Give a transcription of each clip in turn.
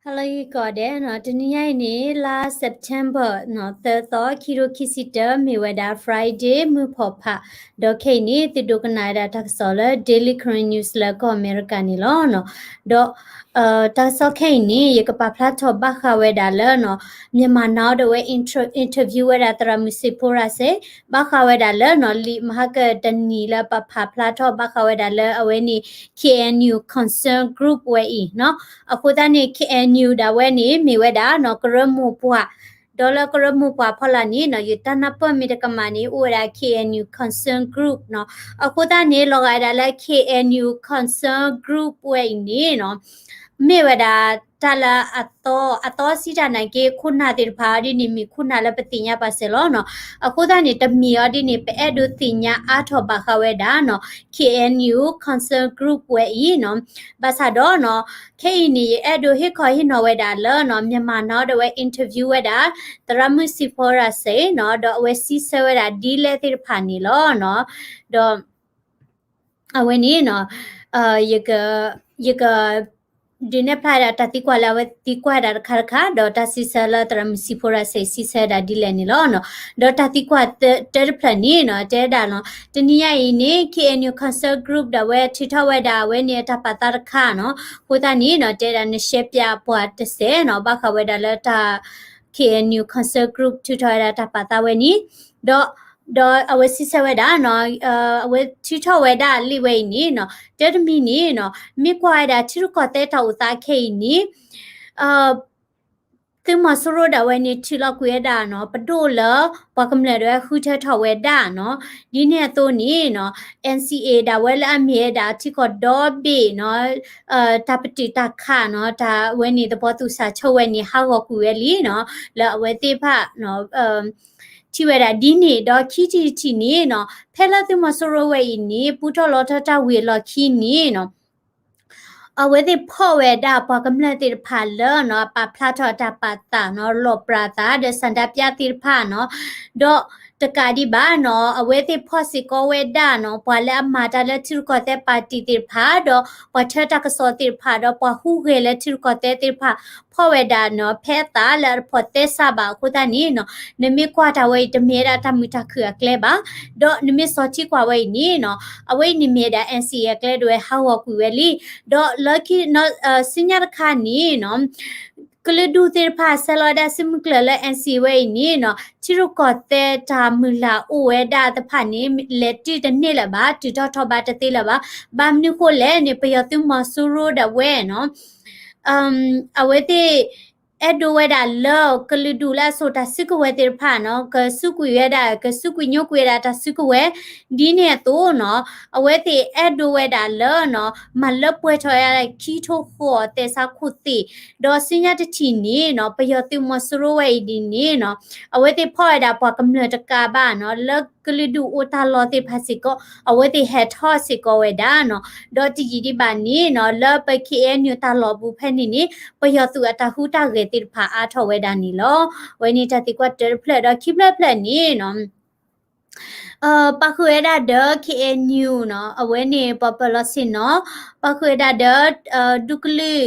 Hello ယကိးဂၤဒဲးနီၤ, တနံၤညါအံၤန့ၣ် လါ September နီၤ သၢသီ ခံကထိခံဆံတၢ မ့ၢ်ဝဲဒၣ် Friday မုၢ်ဖီၣ်ဖး, ဒီးခဲအံၤန့ၣ် သုဒိကနၣ်ဝဲဒၣ်တၢ်ကစီၣ်လၢ Daily Karen News လၢကီၢ်အမဲရကၤန့ၣ်လီၤနီၤ. ဒီး တၢ်ကစီၣ်ခဲအံၤန့ၣ် ယကပာ်ဖျါထီၣ်ဘၣ်ဃးဝဲဒၣ်လၢနီၤ Myanmar Now ဒီးဝဲ inter- interview ဝဲဒၣ်သရၣ်မုၣ်စံးဖိရၤစ့ ဘၣ်ဃးဝဲဒၣ်လၢနီၤ လံာ်မဟါကတနံၤလၢပဖးဖျါထီၣ်ဘၣ်ဃးဝဲဒၣ်လၢအဝဲန့ၣ် K N U Concern Group ဝဲအံၤနီၤ. အဃိသတးန့ၣ် K N U ဒၣ်ဝဲန့ၣ် မ့ၢ်ဝဲဒၣ်နီၤ ကရၢမိၢ်ပှၢ်, ဒီးလၢကရၢမိၢ်ပှၢ်ဖီလာ်န့ၣ်နီၤ ယတၢ်နၢ်ပၢၢ်မ့ၢ်တကမၣ်န့ၣ် အိၣ်ဝဲဒၣ် K N U Concern Group နီၤ. အဃိသတးန့ၣ် လီၤဂာ်ဝဲဒၣ်လၢ K N U Concern Group ဝဲအံၤန့ၣ်နီၤ မ့ၢ်ဝဲဒၣ်တၢ်လၢအသီ, အသီစံးတၢ်နာ်က့ ခိၣ်နၢ်သ့ၣ်တဖၣ်အီၤဒ်န့ၣ် မ့ၢ်ခိၣ်နၢ်လၢပသ့ၣ်ညါပာ်စၢၤလီၤနီၤ. အဃိသတးန့ၣ် တမ့ၢ်အီၤဒ်န့ၣ် ပအဲၣ်ဒိးသ့ၣ်ညါအါထီၣ်ဘၣ်ဃးဝဲဒၣ်နီၤ K N U Concern Group ဝဲအံၤနီၤ. ဘၣ်ဆၣ်ဒီးနီၤ ခဲအံၤန့ၣ် ယအဲၣ်ဒိးဟ့ၣ်ခီဟ့ၣ်နီၤဝဲဒၣ်လၢနီၤ Myanmar Now ဒီးဝဲ interview ဝဲဒၣ် သရၣ်မုၣ်စံးဖိရၤစ့နီၤ ဒီးအဝဲစံးဆၢဝဲဒၣ်ဒ်လဲၣ်သ့ၣ်တဖၣ်န့ၣ်လီၤနီၤ. ဒီး အဝဲန့ၣ်နီၤ ယက ယက ဒုးနဲၣ်ဖျါဒၣ်တၢ်သံကွၢ်လၢအဝဲသံကွၢ်ဒၣ်တခါတခါ ဒီးတၢ်စံးဆၢလၢသရၣ်မုၣ်စံးဖိရၤစ့စံးဆၢဒၣ်ဒ်လဲၣ်န့ၣ်လီၤနီၤ. ဒီးတၢ်သံကွၢ်တၢတဖျၢၣ်န့ၣ်နီၤ တဲဒၣ်နီၤ တနံၤညါအံၤန့ၣ် K N U Concern Group ဒၣ်ဝဲထုးထီၣ်ဝဲဒၣ်အဝဲန့ၣ်အတၢ်ပာ်သးတခါနီၤ. အဃိသတးန့ၣ်နီၤ တဲဒၣ် နရှဲပၠးပှၤတစဲးနီၤ ဘၣ်ဃးဝဲဒၣ်လၢတၢ် K N U Concern Group ထုးထီၣ်ဝဲဒၣ်တၢ်ပာ်သးဝဲန့ၣ် ဒီး ဒီးအဝဲစံးဆၢဝဲဒၣ်နီၤ အဝဲထုးထီၣ်ဝဲဒၣ်လံာ်ဝဲအံၤန့ၣ်နီၤ တၢတမံၤန့ၣ်နီၤ မ့ၢ်ကွၢ်ဝဲဒၣ်ထံရူၢ်ကီၢ်သဲးတၢ်အိၣ်သးခဲအံၤန့ၣ် သုးမီၤစိရိၤဒၣ်ဝဲန့ၣ် ထုးလီၤကွံာ်ဝဲဒၣ်နီၤ ပဒိၣ်လၢပှၤကမျၢၢ်ဒၣ်ဝဲဃုထၢထီၣ်ဝဲဒၣ်နီၤ. ဒ်န့ၣ်အသိးန့ၣ်နီၤ N C A ဒၣ်ဝဲလၢအမ့ၢ်ဝဲဒၣ်ထံကီၢ်ဒီဘ့ၣ်နီၤ တၢ်ပတုာ်တၢ်ခးနီၤ တၢ်ဝဲန့ၣ်သပှၢ်သူၣ်စၢ်ဆိဝဲန့ၣ် ဟးဂီၤကွံာ်ဝဲလံနီၤ လၢအဝဲသ့ၣ်တဖၣ် ထံၣ်ဝဲဒၣ်ဒ်န့ၣ် ဒီးခံထံၣ်တထံၣ်န့ၣ်နီၤ ဖဲလၢသုးမီၤစိရိၤဝဲအံၤန့ၣ် ပူထီၣ်လီထီၣ်တၢ်ဝံၤအလီၢ်ခံန့ၣ်နီၤ အဝဲသ့ၣ်ဖီၣ်ဝဲဒၣ်ပှၤကမျၢၢ်သ့ၣ်တဖၣ်လၢနီၤ ပာ်ဖျါထီၣ်တၢ်ပာ်သးနီၤ လီၣ်ပြးသးဒီး ဆန္ဒပြ သ့ၣ်တဖၣ်နီၤ ဒီးတကးဒံးဘၣ်နီၤ အဝဲသ့ၣ်ဖီၣ်စ့ၢ်ကီးဝဲဒၣ်နီၤ ပှၤလၢအမၤတၢ်လၢထံရူၢ်ကီၢ်သဲးပၣ်တံၣ်သ့ၣ်တဖၣ် ဒီးပှၤထၢတၢ်ကစီၣ်သ့ၣ်တဖၣ် ဒီးပှၤဟူးဂဲၤလၢထံရူၢ်ကီၢ်သဲးသ့ၣ်တဖၣ် ဖီၣ်ဝဲဒၣ်နီၤ ဖဲအသးလၢအတဖိးသဲစးဘၣ်အဃိသတးန့ၣ်နီၤ နမ့ၢ်ကွၢ်တၢ်ဝဲအံၤ တမ့ၢ်ဝဲဒၣ်တၢ်မုာ်တၢ်ခုၣ်အကျဲဘၣ်. ဒီးနမ့ၢ်စီၤထံကွၢ်ဝဲအံၤန့ၣ်နီၤ အဝဲအံၤန့ၣ်မ့ၢ်ဝဲဒၣ် N C A အကျဲဒၣ်ဝဲဟးဂီၤကွံာ်ဝဲလံ. ဒီးလၢခံ ဆူညါတခါန့ၣ်နီၤ ကလုာ်ဒူၣ်သ့ၣ်တဖၣ်ဆဲးလီၤဝဲဒၣ်စုမုၢ်ကျၢၢ်လၢ N C A ဝဲအံၤန့ၣ်နီၤ ထံရူၢ်ကီၢ်သဲးတၢ်မုၢ်လၢ်အိၣ်ဝဲဒၣ်သ့ၣ်တဖၣ်န့ၣ် လဲၤတုၤတန့ၢ်လၢၤဘၣ် တုၤထီၣ်ထီၣ်ဘးတသ့လၢၤဘၣ်. ဘၣ်မနုၤဃိလဲၣ်န့ၣ် ပယီၤသုးမီၤစိရိၤဒၣ်ဝဲနီၤ အဝဲသ့ၣ် အဲၣ်ဒိးဝဲဒၣ်လၢကလုာ်ဒူၣ်လၢအစိာ်တၢ်စုကဝဲၤသ့ၣ်တဖၣ်နီၤ ကစူးကွံာ်ဝဲဒၣ် ကစူးကွံာ်ညိကွံာ်ဝဲဒၣ်တၢ်စုကဝဲၤ ဒ်န့ၣ်အသိးနီၤ အဝဲသ့ၣ်အဲၣ်ဒိးဝဲဒၣ်လၢနီၤ မၤလၢပှဲၤထီၣ်ဝဲဒၣ်ခံကထိဃိးသဲးစးခိၣ်သ့ၣ် ဒီးဆူညါတထံၣ်န့ၣ်နီၤ ပယီၤသုးမီၤစိရိၤဝဲအံၤဒ်န့ၣ်နီၤ အဝဲသ့ၣ်ဖီၣ်ဝဲဒၣ်ပှၤကမျၢၢ်တကးဘၣ်နီၤ လၢကလုာ်ဒူၣ်အိၣ်တၢ်လီၢ်သ့ၣ်တဖၣ်စ့ၢ်ကီး အဝဲသ့ၣ်ဟဲထီၣ်စ့ၢ်ကီးဝဲဒၣ်နီၤ ဒီးတယံာ်ဒံးဘၣ်န့ၣ်နီၤ လၢပ K N U တၢ်လီၢ်ပူၤဖဲန့ၣ်န့ၣ် ပယီၤသုးအတၢ်ဟူးတၢ်ဂဲၤသ့ၣ်တဖၣ်အါထီၣ်ဝဲဒၣ်န့ၣ်လီၤ. အဝဲန့ၣ်တၢ်သံကွၢ်တၢတဖျၢၣ် ဒီးခံဖျၢၣ်ဖျၢၣ်န့ၣ်နီၤ ပာ်ဃုာ်ဝဲဒၣ်ဒီး K N U နီၤ အဝဲန့ၣ်ပှၤပၢၤလီၢ်ဆ့ၣ်နီၤ ပာ်ဃုာ်ဝဲဒၣ်ဒီး ဒူကလုာ်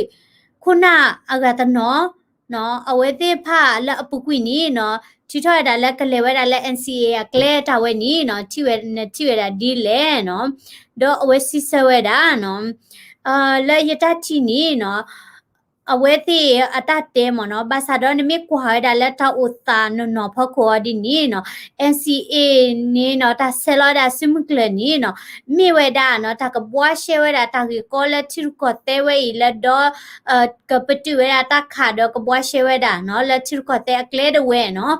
ခိၣ်နၢ်အဂၤတနီၤ အဝဲသ့ၣ်တဖၣ်လၢအပူၤကွံာ်န့ၣ်နီၤ ထုးထီၣ်ဝဲဒၣ်လၢကလဲၤဝဲဒၣ်လၢ N C A အကျဲတၢ်ဝဲန့ၣ်နီၤ ထံၣ်ဝဲ နထံၣ်ဝဲဒၣ်ဒ်လဲၣ်နီၤ ဒီးအဝဲစံးဆၢဝဲဒၣ်နီၤ လၢယတၢ်ထံၣ်န့ၣ်နီၤ အဝဲသ့ၣ်အတၢ်တဲမ့ၢ်နီၤ ဘၣ်ဆၣ်ဒီးနမ့ၢ်ကွၢ်ဝဲဒၣ်လၢတၢ်အိၣ်သးနီၢ်နီၢ်ဖီခိၣ်အီၤဒ်န့ၣ်နီၤ N C A န့ၣ်နီၤ တၢ်ဆဲးလီၤဝဲဒၣ်စုမုၢ်ကျၢၢ်န့ၣ်နီၤ မ့ၢ်ဝဲဒၣ်နီၤ တၢ်ကဘှါရှဲဝဲဒၣ်တၢ်ဂ့ၢ်ကီလၢထံရူၢ်ကီၢ်သဲးဝဲအံၤလၢဒီ ကပတုာ်ဝဲဒၣ်တၢ်ခးဒီးကဘှါရှဲဝဲဒၣ်နီၤ လၢထံရူၢ်ကီၢ်သဲးအကျဲဒၣ်ဝဲနီၤ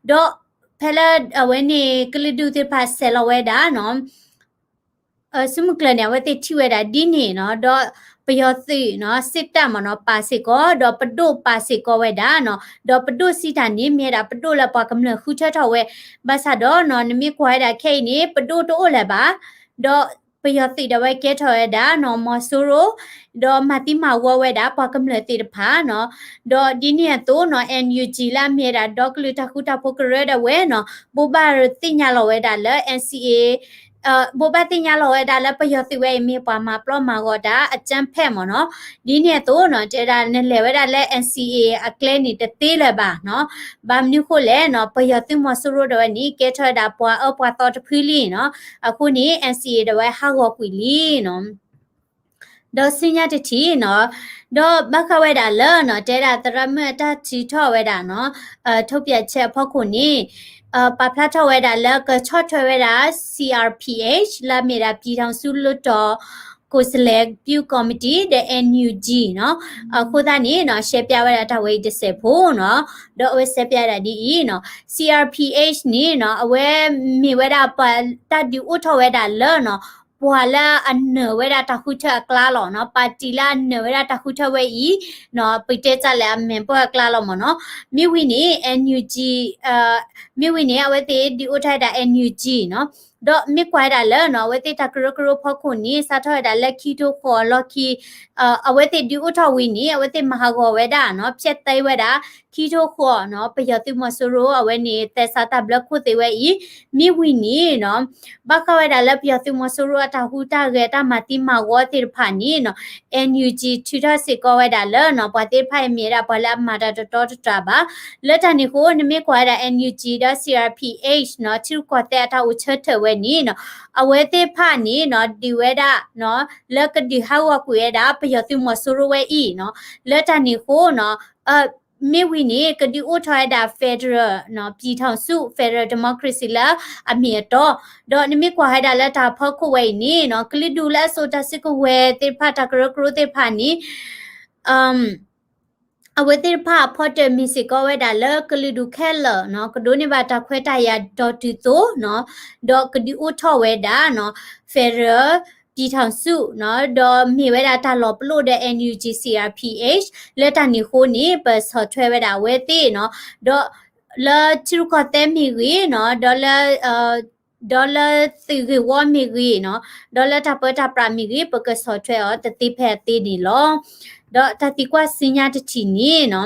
ဒီးဖဲလၢအဝဲန့ၣ်ကလုာ်ဒူၣ်သ့ၣ်တဖၣ်ဆဲးလီၤဝဲဒၣ်နီၤ စုမုၢ်ကျၢၢ်န့ၣ် အဝဲသ့ၣ်ထံၣ်ဝဲဒၣ်ဒ်န့ၣ်နီၤ ဒီးပယီၤသုးနီၤ စစ်တပ်မ့ၢ်နီၤ ပာ်စ့ၢ်ကီး ဒီးပဒိၣ်ပာ်စ့ၢ်ကီးဝဲဒၣ်နီၤ ဒီးပဒိၣ်စံးတၢ်န့ၣ် မ့ၢ်ဝဲဒၣ်ပဒိၣ်လၢပှၤကမျၢၢ်ဃုထၢထီၣ်ဝဲ ဘၣ်ဆၣ်ဒီးနီၤ နမ့ၢ်ကွၢ်ဝဲဒၣ်ခဲအံၤန့ၣ် ပဒိၣ်တအိၣ်လၢၤဘၣ် ဒီးပယီၤသုးဒၣ်ဝဲကဲထီၣ်ဝဲဒၣ်နီၤ မီၤစိရိၤ ဒီးမၤသံမၤဝီဝဲဒၣ်ပှၤကမျၢၢ်သ့ၣ်တဖၣ်နီၤ ဒီးဒ်န့ၣ်အသိးနီၤ N U G လၢအမ့ၢ်ဝဲဒၣ်ဒီကလုာ်တၢ်ဃူတၢ်ဖိးကရၢဒၣ်ဝဲနီၤ ဘိးဘၣ်ရၤသ့ၣ်ညါလီၤဝဲဒၣ်လၢ N C A ဘိးဘၣ်သ့ၣ်ညါလီၤဝဲဒၣ်လၢပယီၤသုးဝဲအံၤမ့ၢ်ပှၤမၤပျီမၤဂီၤတၢ် အကြမ်းဖက် မ့ၢ်နီၤ, ဒ်န့ၣ်အသိးနီၤ တဲဒၣ်နလဲၤဝဲဒၣ်လၢ NCA အကျဲန့ၣ်တသ့လၢၤဘၣ်နီၤ, ဘၣ်မနုၤဃိလဲၣ်နီၤ ပယီၤသုးမီၤစိရိၤဒၣ်ဝဲန့ၣ် ကဲထီၣ်ဝဲဒၣ်ပှၤအၢပှၤသီတဖုလံနီၤ, အဃိန့ၣ် NCA ဒၣ်ဝဲဟးဂီၤကွံာ်လံနီၤ. ဒီးဆူညါတထံၣ်နီၤ, ဒီးဘၣ်ဃးဝဲဒၣ်လၢနီၤ တဲဒၣ်သရၣ်မုၣ်အတၢ်ထုးထီၣ်ဝဲဒၣ်နီၤ, ထုတ်ပြန်ချက် အဖီခိၣ်န့ၣ် ပာ်ဖျါထီၣ်ဝဲဒၣ်လၢကဆီၣ်ထွဲဝဲဒၣ် CRPH လၢအမ့ၢ်ဒၣ် ပြည်ထောင်စုလွှတ်တော်ကိုယ်စားလှယ်ပြုကော်မတီ ဒီး NUG နီၤ, အဃိသတးန့ၣ်နီၤ ရှဲပၠးဝဲဒၣ်တၢ်ဝဲအံၤတစဲးဖိနီၤ, ဒီးအဝဲရှဲပၠးဒၣ်ဒ်အံၤနီၤ, CRPH န့ၣ်နီၤ အဝဲမ့ၢ်ဝဲဒၣ်ပှၤတၢ်ဒုးအိၣ်ထီၣ်ဝဲဒၣ်လၢနီၤ ပှၤလၢအနၢၤဝဲဒၣ်တၢ်ဃုထၢအကျါလီၤနီၤ, ပၣ်တံၣ်လၢအနၢၤဝဲဒၣ်တၢ်ဃုထၢဝဲအံၤနီၤ, ပတဲတၢ်လဲၣ် အမဲာ်ဘၢၣ်အကျါလီၤမ့ၢ်နီၤ, မ့ၢ်ဝံၤန့ၣ် NUG မ့ၢ်ဝံၤန့ၣ် အဝဲသ့ၣ်ဒုးအိၣ်ထီၣ်ဝဲဒၣ် NUG နီၤ, ဒီးမ့ၢ်ကွၢ်ဝဲဒၣ်လၢနီၤ အဝဲသ့ၣ်တၢ်ကရၢကရိဖီခိၣ်န့ၣ် စးထီၣ်ဝဲဒၣ်လၢခံထိဃိးလီၢ်ခံ အဝဲသ့ၣ်ဒုးအိၣ်ထီၣ်ဝံၤန့ၣ် အဝဲသ့ၣ်မၤဟးဂီၤဝဲဒၣ်နီၤ ဖျဲးသဲဝဲဒၣ် ခံထိဃိးနီၤ ပယီၤသုးမီၤစိရိၤ အဝဲန့ၣ် သဲစးတၢ်ဘျၢခိၣ်သ့ၣ်ဝဲအံၤ, မ့ၢ်ဝံၤန့ၣ်နီၤ ဘၣ်ဃးဝဲဒၣ်လၢပယီၤသုးမီၤစိရိၤအတၢ်ဟူးတၢ်ဂဲၤတၢ်မၤသံမၤဝီသ့ၣ်တဖၣ်န့ၣ်နီၤ NUG ထုးထီၣ်စ့ၢ်ကီးဝဲဒၣ်လၢနီၤ ပှၤသ့ၣ်တဖၣ်အံၤမ့ၢ်ဝဲဒၣ်ပှၤလၢအမၤတၢ်တတီတတြၢ်ဘၣ်, လၢတၢ်န့ၣ်အဃိ နမ့ၢ်ကွၢ်ဝဲဒၣ် NUG ဒီး CRPH နီၤ ထံရူၢ်ကီၢ်သဲးအတၢ်အိၣ်ဆၢထၢၣ်ဝဲန့ၣ်နီၤ အဝဲသ့ၣ်တဖၣ်န့ၣ်နီၤ ဒုးဝဲဒၣ်နီၤ လၢကဒုးဟးဂီၤကွံာ်ဝဲဒၣ် ပယီၤသုးမီၤစိရိၤဝဲအံၤနီၤ, လၢတၢ်န့ၣ်အဃိနီၤ မ့ၢ်ဝံၤန့ၣ် ကဒုးအိၣ်ထီၣ်ဝဲဒၣ် federal နီၤ ပြည်ထောင်စု federal democracy လၢအမ့ၢ်အတီ, ဒီးနမ့ၢ်ကွၢ်ဝဲဒၣ်လၢတၢ်ဖီခိၣ်ဝဲအံၤန့ၣ်နီၤ ကလုာ်ဒူၣ်လၢအစိာ်တၢ်စုကဝဲၤသ့ၣ်တဖၣ်တၢ်ကရၢကရိသ့ၣ်တဖၣ်န့ၣ် အဝဲသ့ၣ်တဖၣ်အဖီတၢၣ်မ့ၢ်စ့ၢ်ကီးဝဲဒၣ်လၢကလုာ်ဒူၣ်ခဲလၢာ်နီၤ ကဒိးန့ၢ်ဘၣ်တၢ်ခွဲးတၢ်ယာ်ဒီးတုၤသိးနီၤ, ဒီးကဒုးအိၣ်ထီၣ်ဝဲဒၣ်နီၤ federal ပြည်ထောင်စုနီၤ, ဒီးမ့ၢ်ဝဲဒၣ်တၢ်လီၤပလိာ်ဒီး NUG CRPH လၢတၢ်န့ၣ်အဃိန့ၣ် ပဆီၣ်ထွဲဝဲဒၣ်အဝဲသ့ၣ်နီၤ, ဒီးလၢထံရူၢ်ကီၢ်သဲးမ့ၢ်ဂ့ၤနီၤ, ဒီးလၢ ဒီးလၢသုးဂ့ၢ်ဝီမ့ၢ်ဂ့ၤနီၤ, ဒီးလၢတၢ်ပၢတၢ်ပြးမ့ၢ်ဂ့ၤ ပကဆီၣ်ထွဲအီၤတသ့ဖဲအသ့န့ၣ်လီၤ. ဒီးတၢ်သံကွၢ်ဆူညါတထံၣ်န့ၣ်နီၤ,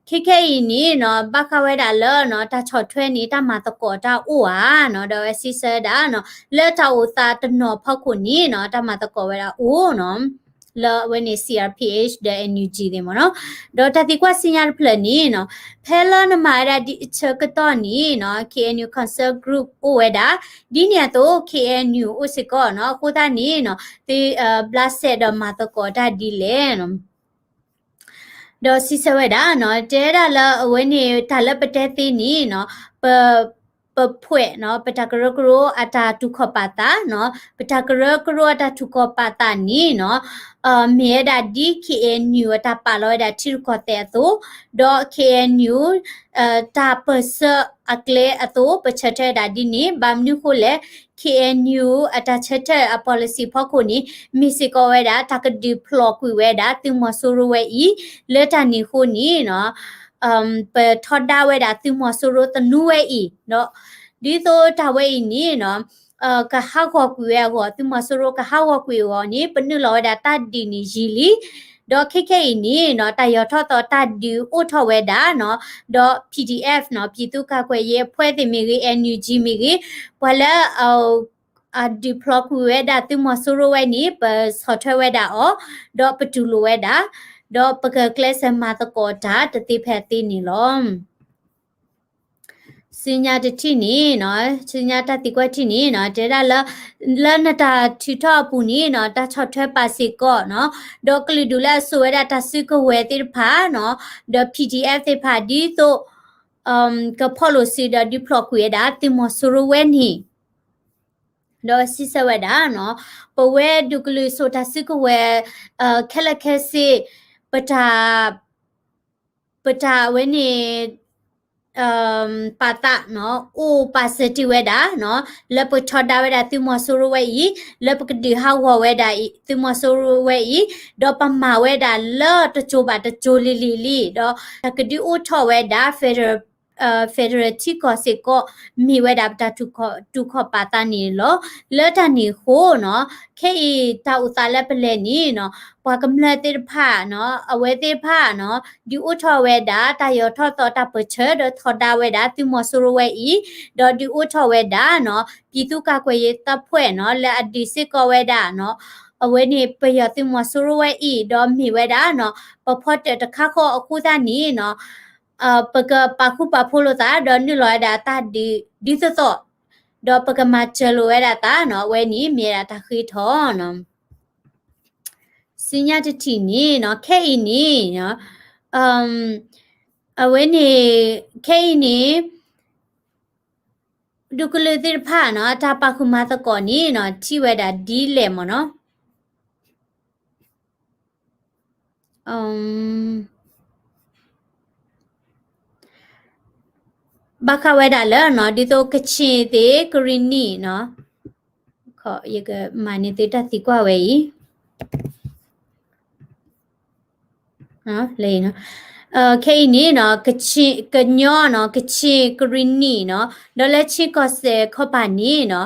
ခဲခဲအံၤန့ၣ်နီၤ ဘၣ်ဃးဝဲဒၣ်လၢနီၤ တၢ်ဆီၣ်ထွဲန့ၣ် တၢ်မၤသကိးတၢ်အိၣ်ဧါနီၤ, ဒီးဝဲစံးဆၢဝဲဒၣ်နီၤ လၢတၢ်အိၣ်သးတနီၤဖီခိၣ်န့ၣ်နီၤ တၢ်မၤသကိးဝဲဒၣ်အိၣ်နီၤ လၢအဝဲန့ၣ် CRPH ဒီး NUG သ့ၣ်မ့ၢ်နီၤ, ဒီးတၢ်သံကွၢ်ဆူညါတဖျၢၣ်န့ၣ်နီၤ, ဖဲလၢနမၤဝဲဒၣ်ဒ်အဆၢကတီၢ်န့ၣ်နီၤ KNU Council Group အိၣ်ဝဲဒၣ်, ဒ်န့ၣ်အသိး KNU အိၣ်စ့ၢ်ကီးနီၤ, အဃိသတးန့ၣ်နီၤ သုဘျးစဲးဒီးမၤသကိးတၢ်ဒ်လဲၣ်နီၤ ဒီးစံးဆၢဝဲဒၣ်နီၤ, တဲဒၣ်လၢအဝဲန့ၣ် တၢ်လၢပတဲသ့န့ၣ်နီၤ, ပ ပဖှဲးနီၤ ပတၢ်ကရၢကရိအတၢ်တူၢ်ခီၣ်ပာ်သးနီၤ, ပတၢ်ကရၢကရိအတၢ်တူၢ်ခီၣ်ပာ်သးန့ၣ်နီၤ, မ့ၢ်ဝဲဒၣ်ဒ် KNU အတၢ်ပာ်လီၤဝဲဒၣ်ထံရူၢ်ကီၢ်သဲးအသိး, ဒီး KNU တၢ်ပၢၢ်ဆၢအကျဲအသိး ပဆၢထၢၣ်ဝဲဒၣ်ဒ်န့ၣ်, ဘၣ်မနုၤဃိလဲၣ် KNU အတၢ်ဆၢထၢၣ်အ policy ဖီခိၣ်န့ၣ် မ့ၢ်စ့ၢ်ကီးဝဲဒၣ် တၢ်ကဒုးဖျိးကွံာ်ဝဲဒၣ် သုးမီၤစိရိၤဝဲအံၤ, လၢတၢ်န့ၣ်အဃိန့ၣ်နီၤ ပထီဒါဝဲဒၣ်သုးမီၤစိရိၤသနူဝဲအံၤ, ဒ်သိးတၢ်ဝဲအံၤန့ၣ်နီၤ ကဟးဂီၤကွံာ်ဝဲအဂီၢ်, သုးမီၤစိရိၤကဟးဂီၤကွံာ်အဂီၢ်န့ၣ် ပနုာ်လီၤဝဲဒၣ်တၢ်ဒုးန့ၣ်ယံာ်လံ, ဒီးခဲခဲအံၤန့ၣ်နီၤ တၢ်ယီၤထီၣ်သီတၢ်ဒုးအိၣ်ထီၣ်ဝဲဒၣ်နီၤ, ဒီး PDF နီၤ ပြည်သူ့ကာကွယ်ရေးအဖွဲ့သ့ၣ်မ့ၢ်ဂ့ၤ, NUG မ့ၢ်ဂ့ၤ, ပှၤလၢ အဒုးဖျိးကွံာ်ဝဲဒၣ်သုးမီၤစိရိၤဝဲန့ၣ် ပဆီၣ်ထွဲဝဲဒၣ်အီၤ, ဒီးပတူၢ်လိာ်ဝဲဒၣ်, ဒီးပကကျဲးစၢးမၤသကိးတၢ်တသ့ဖဲအသ့န့ၣ်လီၤ. ဆူညါတထံၣ်န့ၣ်နီၤ, ဆူညါတၢ်သံကွၢ်ထံၣ်န့ၣ်နီၤ, တဲဒၣ်လၢ လၢနတၢ်ထုးထီၣ်အပူၤန့ၣ်နီၤ, တၢ်ဆီၣ်ထွဲပာ်စ့ၢ်ကီးနီၤ, ဒီးကလုာ်ဒူၣ်လၢအစိာ်ဝဲဒၣ်တၢ်စုကဝဲၤသ့ၣ်တဖၣ်နီၤ, ဒီး PDF သ့ၣ်တဖၣ် ဒ်သိး ကဖီၣ်လိာ်စုဒီးဒုးဖျိးကွံာ်ဝဲဒၣ်သုးမီၤစိရိၤဝဲန့ၣ်, ဒီးစံးဆၢဝဲဒၣ်နီၤ, ပဝဲဒူၣ်ကလုာ်စိာ်တၢ်စုကဝဲၤ ခဲလၢာ်ခဲဆ့ ပတၢ် ပတၢ်ဝဲန့ၣ် ပာ်သးနီၤ, အိၣ်ပာ်စၢၤတ့ၢ်ဝဲဒၣ်နီၤ, လၢပထီဒါဝဲဒၣ်သုးမီၤစိရိၤဝဲအံၤ, လၢပကဒုးဟးဂီၤဝဲဒၣ်သုးမီၤစိရိၤဝဲအံၤ, ဒီးပမၤဝဲဒၣ်လၢတစိၤဘၣ်တစိၤလံၤလံၤလံၤ, ဒီးတၢ်ကဒုးအိၣ်ထီၣ်ဝဲဒၣ် federal federal ထံကီၢ်စ့ၢ်ကီး မ့ၢ်ဝဲဒၣ်ပတၢ်တူၢ်ခီၣ်ပာ်သးန့ၣ်လီၤ. လၢတၢ်န့ၣ်အဃိနီၤ ခဲအံၤတၢ်အိၣ်သးလၢပလဲၤန့ၣ်နီၤ ပှၤကမျၢၢ်သ့ၣ်တဖၣ်နီၤ အဝဲသ့ၣ်တဖၣ်နီၤ ဒုးအိၣ်ထီၣ်ဝဲဒၣ် တၢ်ယီၤထီၣ်သီတၢ်ပၢၢ်ဆၢ ဒီးထီဒါဝဲဒၣ်သုးမီၤစိရိၤဝဲအံၤ ဒီးဒုးအိၣ်ထီၣ်ဝဲဒၣ်နီၤ ပြည်သူ့ကာကွယ်ရေးတပ်ဖွဲ့နီၤ လၢအဒုးစ့ၢ်ကီးဝဲဒၣ်နီၤ အဝဲန့ၣ်ပယီၤသုးမီၤစိရိၤဝဲအံၤ ဒီးမ့ၢ်ဝဲဒၣ်နီၤ ပဖီတၢၣ်တခါဃီအဃိသတးန့ၣ်နီၤ ပကပာ်ဃူပာ်ဖိးလိာ်သး ဒီးနုာ်လီၤဝဲဒၣ်တၢ်ဒုး ဒ်သိးသိး ဒီးပကမၤစၢၤလိာ်ဝဲဒၣ်သးနီၤ အဝဲန့ၣ်မ့ၢ်ဝဲဒၣ်တၢ်ဃ့ထီၣ်နီၤ စံညါတထံၣ်န့ၣ်နီၤ ခဲအံၤန့ၣ် အဝဲန့ၣ် ခဲအံၤန့ၣ် ဒူကလုာ်သ့ၣ်တဖၣ်နီၤ အတၢ်ပာ်ဃုာ်မၤသကိးန့ၣ်နီၤ ထံၣ်ဝဲဒၣ်ဒ်လဲၣ်မ့ၢ်နီၤ ဘၣ်ဃးဝဲဒၣ်လၢနီၤ ဒ်သိးကခ့ၣ်သ့ၣ် ကရံၣ်နံၣ်နီၤ ယကမၤန့ၢ်သုတၢ်သံကွၢ်ဝဲအံၤ ခဲအံၤန့ၣ်နီၤ ကညီနီၤ ကခ့ၣ် ကရံၣ်နံၣ်နီၤ ဒီးလၢခ့ၣ်ကီၢ်စဲၣ်ခီပၤန့ၣ်နီၤ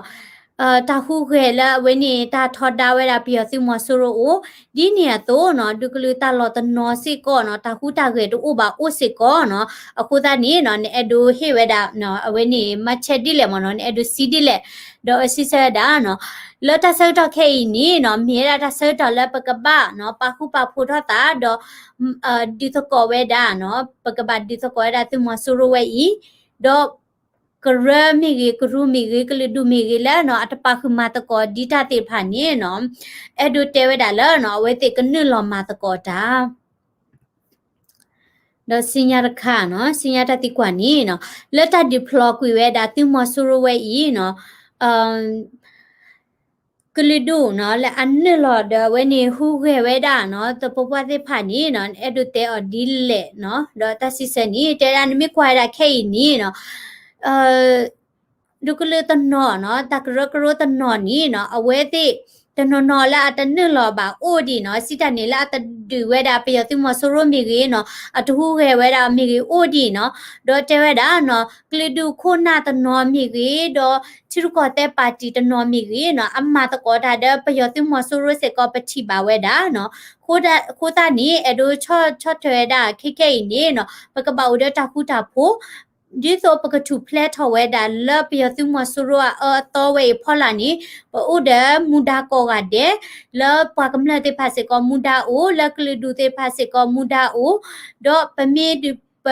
တၢ်ဟူးဂဲၤလၢအဝဲန့ၣ် တၢ်ထီဒါဝဲဒၣ်ပယီၤသုးမီၤစိရိၤအိၣ် ဒ်န့ၣ်အသိးနီၤ ဒူကလုာ်တၢ်လီၢ်တနီၤစ့ၢ်ကီးနီၤ တၢ်ဟူးတၢ်ဂဲၤတအိၣ်ဘၣ်အိၣ်စ့ၢ်ကီးနီၤ အဃိသတးန့ၣ်နီၤ နအဲၣ်ဒိးဟ့ၣ်ဝဲဒၣ် အဝဲန့ၣ် မၤဆဲးဒ်လဲၣ်မ့ၢ်နီၤ နအဲၣ်ဒိးစံးဒ်လဲၣ် ဒီးအဝဲစံးဆၢဝဲဒၣ်နီၤ လၢတၢ်ဆၢကတီၢ်ခဲအံၤန့ၣ်နီၤ မ့ၢ်ဝဲဒၣ်တၢ်ဆၢကတီၢ်လၢပကဘၣ်နီၤ ပာ်ဃူပာ်ဖိးထီၣ်သး ဒီး ဒုးသကိးဝဲဒၣ်နီၤ ပကဘၣ်ဒုးသကိးဝဲဒၣ်သုးမီၤစိရိၤဝဲအံၤ ဒီး ကရၢမ့ၢ်ဂ့ၤ ကရူၢ်မ့ၢ်ဂ့ၤ ကလုာ်ဒူၣ်မ့ၢ်ဂ့ၤလၢနီၤ အတပာ်ဃုာ်မၤသကိးဒ်တၢ်သ့ၣ်တဖၣ်န့ၣ်နီၤ အဲၣ်ဒိးတဲဝဲဒၣ်လၢနီၤ အဝဲသ့ၣ်ကနုာ်လီၤမၤသကိးတၢ် ဒီးစံညါတခါနီၤ စံညါတၢ်သံကွၢ်န့ၣ်နီၤ လၢတၢ်ဒုးဖျိးကွံာ်ဝဲဒၣ်သုးမီၤစိရိၤဝဲအံၤနီၤ ကလုာ်ဒူၣ်နီၤ လၢအနုာ်လီၤဒီးအဝဲန့ၣ်ဟူးဂဲၤဝဲဒၣ်နီၤ သပှၢ်ပှၢ်သ့ၣ်တဖၣ်န့ၣ်နီၤ အဲၣ်ဒိးတဲအီၤဒ်လဲၣ်နီၤ ဒီးတၢ်စံးဆၢန့ၣ် တဲဒၣ်နမ့ၢ်ကွၢ်ဝဲဒၣ်ခဲအံၤန့ၣ်နီၤ ဒူကလုာ်တနီၤနီၤ တၢ်ကရၢကရိတနီၤန့ၣ်နီၤ အဝဲသ့ၣ် တနီၤနီၤလၢအတနုာ်လီၤဘၣ်အိၣ်ဒံးနီၤ စံးတၢ်န့ၣ်လၢအတဒုးဝဲဒၣ်ပယီၤသုးမီၤစိရိၤမ့ၢ်ဂ့ၤနီၤ အတဟူးဂဲၤဝဲဒၣ်မ့ၢ်ဂ့ၤအိၣ်ဒံးနီၤ ဒီးတဲဝဲဒၣ်နီၤ ကလုာ်ဒူၣ်ခိၣ်နၢ်တနီၤမ့ၢ်ဂ့ၤ ဒီးထံရူၢ်ကီၢ်သဲးပၣ်တံၣ်တနီၤမ့ၢ်ဂ့ၤနီၤ အမၤသကိးတၢ်ဒီးပယီၤသုးမီၤစိရိၤစ့ၢ်ကီးပထံၣ်ဘၣ်ဝဲဒၣ်နီၤ အဃိသတးန့ၣ် အဲၣ်ဒိးဆီၣ်ဆီၣ်ထွဲဝဲဒၣ်ခဲခဲအံၤန့ၣ်နီၤ ပကဘၣ်အိၣ်ဒီးတၢ်ဃူတၢ်ဖိး ဒ်သိးပကထူၣ်ဖျဲးထီၣ်ဝဲဒၣ်လၢပယီၤသုးမီၤစိရိၤအအၢအသီဝဲအံၤဖီလာ်န့ၣ် ပအိၣ်ဒီးမူဒါကိးဂၤဒဲး လၢပှၤကမျၢၢ်သ့ၣ်တဖၣ်စ့ၢ်ကီးမူဒါအိၣ် လၢကလုာ်ဒူၣ်သ့ၣ်တဖၣ်စ့ၢ်ကီးမူဒါအိၣ် ဒီးပမ့ၢ်ဒုး ပ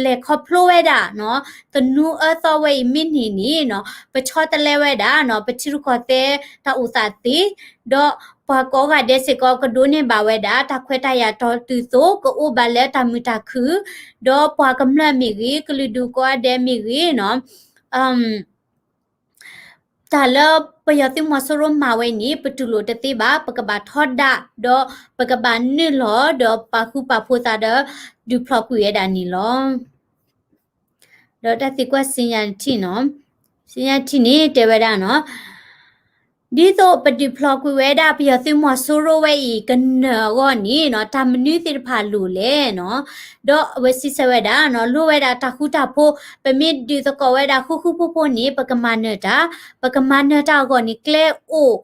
လဲၤခီဖျိဝဲဒၣ်နီၤ သနူအၢသီဝဲအံၤမ့ၢ်န့ၢ်န့ၣ်နီၤ ပဆီတလဲဝဲဒၣ်နီၤ ပထံရူၢ်ကီၢ်သဲးတၢ်အိၣ်သးသ့ ဒီးပှၤကိးဂၤဒဲးစ့ၢ်ကီးကဒိးန့ၢ်ဘၣ်ဝဲဒၣ် တၢ်ခွဲးတၢ်ယာ်တီၢ်တုၤသိး ကအိၣ်ဘၣ်လၢတၢ်မုာ်တၢ်ခုၣ် ဒီးပှၤကမျၢၢ်မ့ၢ်ဂ့ၤ ကလုာ်ဒူၣ်ကိးဂၤဒဲးမ့ၢ်ဂ့ၤနီၤ တၢ်လၢပယီၤသုးမီၤစိရိၤမၤဝဲန့ၣ် ပတူၢ်လိာ်တသ့ဘၣ် ပကဘၣ်ထီဒါ ဒီးပကဘၣ်နုာ်လီၤ ဒီးပာ်ဃူပာ်ဖိးသးဒီး ဒုးဖျိးကွံာ်ဝဲဒၣ်န့ၣ်လီၤ. ဒီးတၢ်သံကွၢ်စံညါတထံၣ်နီၤ, စံညါတထံၣ်န့ၣ်တဲဝဲဒၣ်နီၤ, ဒ်သိးပဒုးဖျိးကွံာ်ဝဲဒၣ်ပယီၤသုးမီၤစိရိၤဝဲအံၤ ကနၢၤအဂီၢ်န့ၣ်နီၤ တၢ်မနုၤသ့ၣ်တဖၣ်လိၣ်လဲၣ်နီၤ, ဒီးအဝဲစံးဆၢဝဲဒၣ်နီၤ လိၣ်ဝဲဒၣ်တၢ်ဃူတၢ်ဖိး, ပမ့ၢ်ဒုးသကိးဝဲဒၣ်ဃူဃူဖိးဖိးန့ၣ် ပကမၤနၢၤတၢ်, ပကမၤနၢၤတၢ်အဂီၢ်န့ၣ် ကျဲအိၣ်,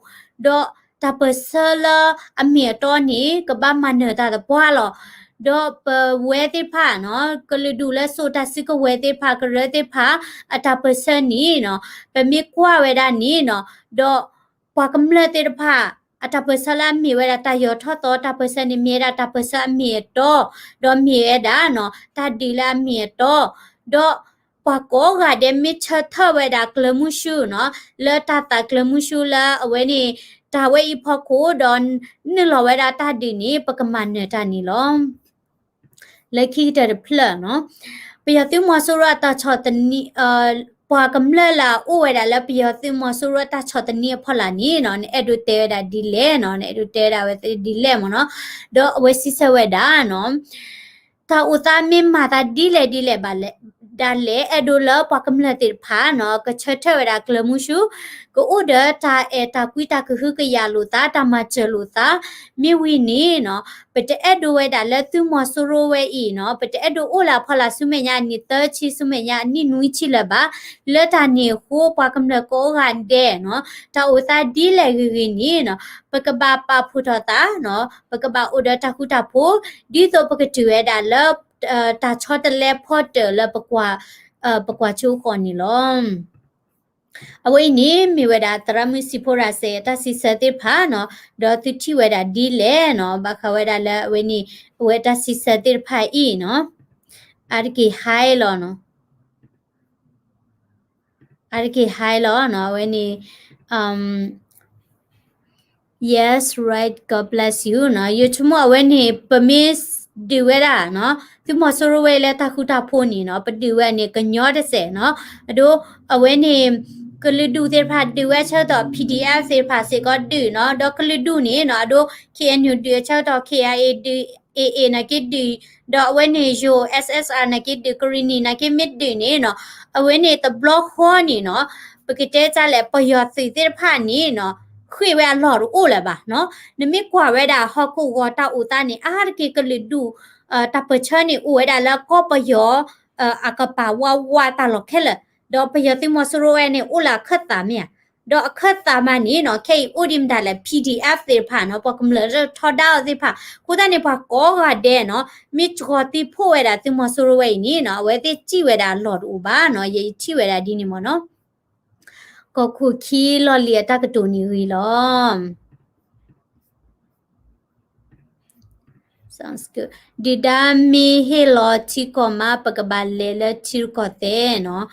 ဒီးတၢ်ပၢၢ်ဆၢလၢအမ့ၢ်အတီန့ၣ် ကဘၣ်မၤနၢၤတၢ်သပှၢ်လီၤ. ဒီးပဝဲသ့ၣ်တဖၣ်နီၤ ကလုာ်ဒူၣ်လၢစိာ်တၢ်စုကဝဲၤသ့ၣ်တဖၣ် ကရၢသ့ၣ်တဖၣ် အတၢ်ပၢၢ်ဆၢန့ၣ်နီၤ ပမ့ၢ်ကွၢ်ဝဲဒၣ်န့ၣ်နီၤ ဒီးပှၤကမျၢၢ်သ့ၣ်တဖၣ် အတၢ်ပၢၢ်ဆၢလၢအမ့ၢ်ဝဲဒၣ်တၢ်ယီၤထီၣ်သီတၢ်ပၢၢ်ဆၢန့ၣ် မ့ၢ်ဝဲဒၣ်တၢ်ပၢၢ်ဆၢအမ့ၢ်အတီ, ဒီးမ့ၢ်ဝဲဒၣ်နီၤ တၢ်ဒုးလၢအမ့ၢ်အတီ, ဒီးပှၤကိးဂၤဒဲးမ့ၢ်ထၢထီၣ်ဝဲဒၣ်ကျၢၤမုဆူနီၤ လၢတၢ်သးကျၢၤမုဆူလၢအဝဲန့ၣ် တၢ်ဝဲအံၤဖီခိၣ် ဒီးနုာ်လီၤဝဲဒၣ်တၢ်ဒုးန့ၣ် ပကမၤနၢၤတၢ်န့ၣ်လီၤ. လၢခံကတၢၢ်တဖျၢၣ်နီၤ ပယီၤသုးမီၤစိရိၤအတၢ်ဆီၣ်သနံး ပှၤကမျၢၢ်လၢအအိၣ်ဝဲဒၣ်လၢပယီၤသုးမီၤစိရိၤအတၢ်ဆီၣ်သနံးအဖီလာ်န့ၣ်နီၤ နအဲၣ်ဒိးတဲဝဲဒၣ်ဒ်လဲၣ်နီၤ နအဲၣ်ဒိးတဲဝဲဒၣ်ဝဲဒ်လဲၣ်မ့ၢ်နီၤ, ဒီးအဝဲစံးဆၢဝဲဒၣ်နီၤ တၢ်အိၣ်သးမ့ၢ်မၤသးဒ်လဲၣ်ဒ်လဲၣ်ဘၣ်လဲၣ် ဒၣ်လဲာ်အဲၣ်ဒိးလၢပှၤကမျၢၢ်သ့ၣ်တဖၣ်နီၤ ကဆၢထၢၣ်ဝဲဒၣ်ကျၢၤမုဆူ ကအိၣ်ဒီးတၢ်အဲၣ်တၢ်ကွံတၢ်ကဟုကယာ်လိာ်သး တၢ်မၤစၢၤလိာ်သး မ့ၢ်ဝံၤန့ၣ်နီၤ ပတအဲၣ်ဒိးဝဲဒၣ်လၢသုးမီၤစိရိၤဝဲအံၤနီၤ ပတအဲၣ်ဒိးအိၣ်လၢအဖီလာ်ဆူမဲာ်ညါအနံၣ်သၢဆံ ဆူမဲာ်ညါအနံၣ်နွံဆံလၢၤဘၣ်. လၢတၢ်န့ၣ်အဃိ ပှၤကမျၢၢ်ကိးဂၤဒဲးနီၤ တၢ်အိၣ်သးဒ်လဲၣ်ဂ့ၤဂ့ၤန့ၣ်နီၤ ပကဘၣ်ပာ်ဖှိၣ်ထီၣ်သးနီၤ ပကဘၣ်အိၣ်ဒီးတၢ်ဃူတၢ်ဖိး ဒ်သိးပကတုၤဝဲဒၣ်လၢ တၢ်ဆီတလဲဖီတၢၣ်လၢ ပကွၢ်ဆိဃီၤန့ၣ်လီၤ. အဝဲအံၤန့ၣ် မ့ၢ်ဝဲဒၣ်သရၣ်မုၣ်စံးဖိရၤစဲး တၢ်စံးဆၢသ့ၣ်တဖၣ်နီၤ ဒီးသုထံၣ်ဝဲဒၣ်ဒ်လဲၣ်နီၤ ဘၣ်ဃးဝဲဒၣ်လၢအဝဲန့ၣ် အဝဲတၢ်စံးဆၢသ့ၣ်တဖၣ်အံၤနီၤ အါတက့ၢ် hi လီၤနီၤ အါတက့ၢ် hi လီၤနီၤ အဝဲန့ၣ် Yes, right, God bless you နီၤ ယဆိကမိၣ်အဝဲန့ၣ် ပမ့ၢ်ဒုးဝဲဒၣ်နီၤ သုးမီၤစိရိၤဝဲအံၤလၢတၢ်ဃူတၢ်ဖိးန့ၣ်နီၤ ပဒုးဝဲန့ၣ်ကညီတစဲးနီၤ အဒိ အဝဲန့ၣ် ကလုာ်ဒူၣ်သ့ၣ်တဖၣ်ဒုးဝဲအဆၢကတီၢ် P D F သ့ၣ်တဖၣ်စ့ၢ်ကီးဒုးနီၤ ဒီးကလုာ်ဒူၣ်န့ၣ်နီၤ အဒိ K N U ဒုးအဆၢကတီၢ် K I A ဒုး A A နာ်က့ဒုး ဒီးအဝဲန့ၣ် ယိၤ S S R နာ်က့ဒုး ကရံၣ်နံၣ် နာ်က့မ့ၢ်ဒုးန့ၣ်နီၤ အဝဲန့ၣ်တဘျီဃီန့ၣ်နီၤ ပကတဲတၢ်လဲၣ် ပယီၤသုးသ့ၣ်တဖၣ်န့ၣ်နီၤ ဃ့ၢ်ဝဲအလီၢ်တအိၣ်လၢၤဘၣ်နီၤ နမ့ၢ်ကွၢ်ဝဲဒၣ်ဟီၣ်ခိၣ်ဂီၤတၢ်အိၣ်သးန့ၣ် အါတက့ၢ်ကလုာ်ဒူၣ် တၢ်ပၢၢ်ဆၢန့ၣ် အိၣ်ဝဲဒၣ်လၢကီၢ်ပယီၤ အကပၤဝါဝါတၢ်လီၢ်ခဲလၢာ် ဒီးပယီၤသုးမီၤစိရိၤဝဲန့ၣ် အိၣ်လၢအခၢၣ်သးမ့ၢ်ဧါ ဒီးအခၢၣ်သးမးန့ၣ်နီၤ ခဲအံၤအိၣ်ဒံးမတၤလဲၣ် P D F သ့ၣ်တဖၣ်နီၤ ပှၤကမျၢၢ်လၢထီဒါအီၤသ့ၣ်တဖၣ် အဃိသတးန့ၣ် ပှၤကိးဂၤဒဲးနီၤ မ့ၢ်တြီသံဖှိၣ်ဝဲဒၣ်သုးမီၤစိရိၤဝဲအံၤန့ၣ်နီၤ အဝဲသ့ၣ်စံၣ်ဝဲဒၣ်အလီၢ်တအိၣ်ဘၣ်နီၤ ယထံၣ်ဝဲဒၣ်ဒ်န့ၣ်မ့ၢ်နီၤ ကီၢ်ခိၣ်ခံလီၢ်လံၤအတၢ်ကတိၤန့ၣ်ဂ့ၤလီၤ Sounds good. ဒုၣ်ဒါမ့ၢ်ဟ့ၣ်လီၤထံကီၢ်မး ပကဘၣ်လဲၤလၢထံရူၢ်ကီၢ်သဲးနီၤ.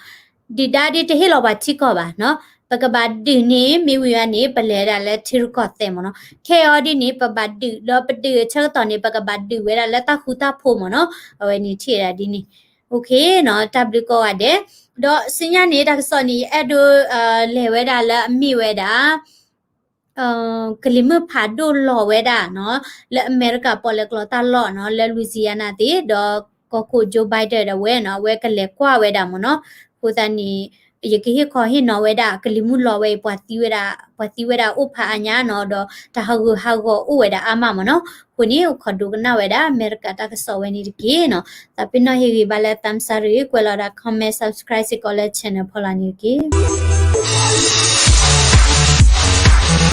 ဒုၣ်ဒါဒ်တဟ့ၣ်လီၤပှၤထံကီၢ်ဘၣ်နီၤ. ပကဘၣ်ဒုးန့ၣ် မ့ၢ်ဝံၤဝဲန့ၣ် ပလဲၤဒၣ်လၢထံရူၢ်ကီၢ်သဲးမ့ၢ်နီၤ. ခဲအံၤဒ်န့ၣ် ပဘၣ်ဒုး ဒီးပဒုးအဆၢကတီၢ်န့ၣ် ပကဘၣ်ဒုးဝဲဒၣ်လၢတၢ်ဃူတၢ်ဖိးမ့ၢ်နီၤ. အဝဲန့ၣ်ထံၣ်ဝဲဒၣ်ဒ်န့ၣ် OK နီၤ. တၢ်ဘျုးကိးဂၤဒဲး. ဒီးဆူညါန့ၣ် တၢ်ကစီၣ်န့ၣ် ယအဲၣ်ဒိး လဲၤဝဲဒၣ်လၢအမ့ၢ်ဝဲဒၣ် ကလံၤမုၢ်ဖးဒိၣ်လီၤဝဲဒၣ်နီၤ, လၢအမဲရကၤပီၣ်လဲၣ်ကျိၤတၢ်လီၢ်နီၤ, လၢ Louisiana သ့ၣ်, ဒီးကီၢ်ခိၣ် Joe Biden ဒီးဝဲနီၤ, အဝဲကလဲၤကွၢ်ဝဲဒၣ်မ့ၢ်နီၤ. အဃိသတးန့ၣ် ယကဟ့ၣ်ခီဟ့ၣ်နီၤဝဲဒၣ် ကလံၤမုၢ်လီၤဝဲအံၤ ပှၤသံဝဲဒၣ်, ပှၤသံဝဲဒၣ်အိၣ်ဖးအါညါနီၤ, ဒီးတၢ်ဟးဂူာ်ဟးဂီၤအိၣ်ဝဲဒၣ်အါမးမ့ၢ်နီၤ. အဃိန့ၣ် အိၣ်ခိးဒိကနၣ်ဝဲဒၣ် အမဲရကၤတၢ်ကစီၣ်ဝဲန့ၣ်တက့ၢ်နီၤ. သးပ့ၤနီၣ်ဟ့ၣ်ဂံၢ်ဘါလၢ သးစၢ်ရ့ ကွဲးလီၤဒၣ် comment subscribe စ့ၢ်ကီးလၢ channel ဖီလာ်န့ၣ်တက့ၢ်.